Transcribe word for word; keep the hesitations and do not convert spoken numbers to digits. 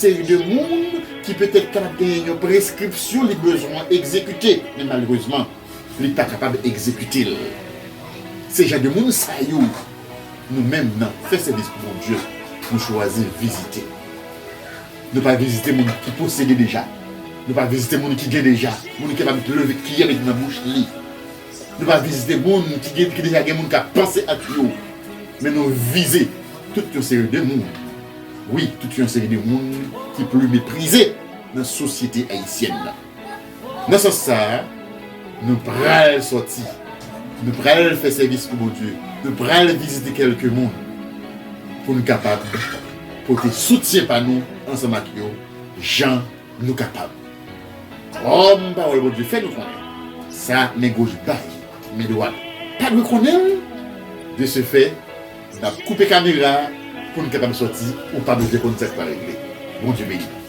seri de moun ki petèt kapab genyen yon preskripsyon li bezwen egzekite, men malerezman, li pa kapab egzekite l. Se jan de moun sa yo, nou menm nan fè sèvis pou Bondye, nou chwazi vizite. Nou pa vizite moun ki posede deja. Nou pa vizite moun ki gen deja. Moun ki kapab leve kiyè mete nan bouch li. Nou pa vizite moun ki gen, ki deja gen moun k ap panse ak yo. Men nou vize tout yon seri de moun. Wi, tout yon seri de moun ki pli meprize nan sosyete ayisyèn nan. Nan sans sa a, nou pral sòti. Nou pral fè sèvis pou Bondye. Nou pral vizite kèlke moun pou n kapab pote soutyen pa nou ansanm ak yo jan nou kapab. Kòm pawòl Bondye fè nou konnen, sa men goch bay, men dwat pa dwe konnen l. De ce fait, n ap koupe kamera a pou n kapab sòti, ou pa bezwen konn sa k pral regle. Bondye beni.